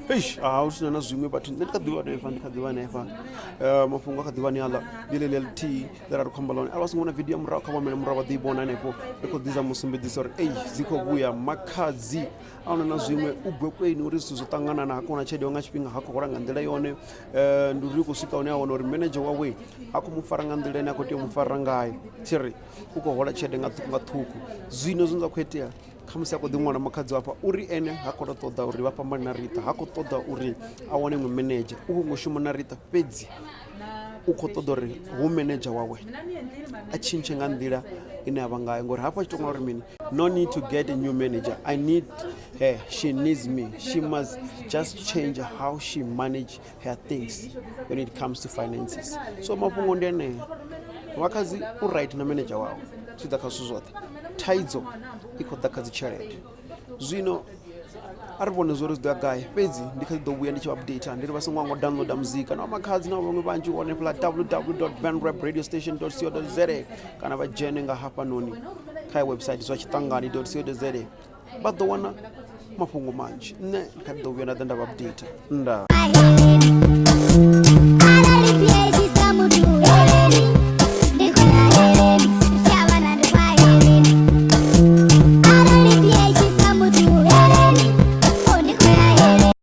Eish, a hu sina na zwiṅwe vhathu nṋe ndi kha ḓivha hanefha ndi kha ḓivha hanefha. Eh, mafhungo a kha ḓivha ni aḽa ndi ḽeḽi ḽithihi ḽe ra ri khou amba ḽone. Arali vha songo vhona video ya murahu kha vha humele murahu vha ḓo i vhona hanefho. Ri khou ḓi zama u sumbedzisa uri ei dzi khou vhuya makhadzi a huna na zwiṅwe u gwekweni uri zwithu zwo ṱanganana ha khou wana tshelede nga tshifhinga ha khou hola nga nḓila yone. Eh, ndi uri u khou swika hune a wana uri manager wawe ha khou mu fara nga nḓila ine a khou tea u mu fara ngayo. Thi ri u khou hola tshelede nga ṱhukhu nga ṱhukhu. Zwino zwine zwa khou itea khamusi a khou ḓi ṅwala makhadzi hafha uri ene ha khou tou ṱoḓa uri vha fhambane na Ritha ha khou ṱoḓa uri a wane iṅwe manager u khou shuma na Ritha fhedzi u khou ṱoḓa uri hu manager wawe a tshintshe nga nḓila ine a vha ngayo ngori hafha tshi to ṅwala uri mini no need to get a new manager I need her she needs me she must just change how she manage her things when it comes to finances so mafhungo ndi aneo makhadzi u right na manager wawe zwi ḓa kha zwithu zwoṱhe thaidzo i khou ḓa kha dzi tshelede zwino a ri vhone zwori zwi ḓo ya gai fhedzi ndi kha ḓi ḓo vhuya ndi tshi update ndi ri vha songo ngo downloada muzika na makhadzi na vhaṅwe vhanzhi hone fhela www venrap radio station co za kana vha dzhene nga hafhanoni kha website zwa tshiṱangani co za vha ḓo wana mafhungo manzhi nṋe ndi kha ḓi ḓo vhuya nda ḓa nda vha update nda.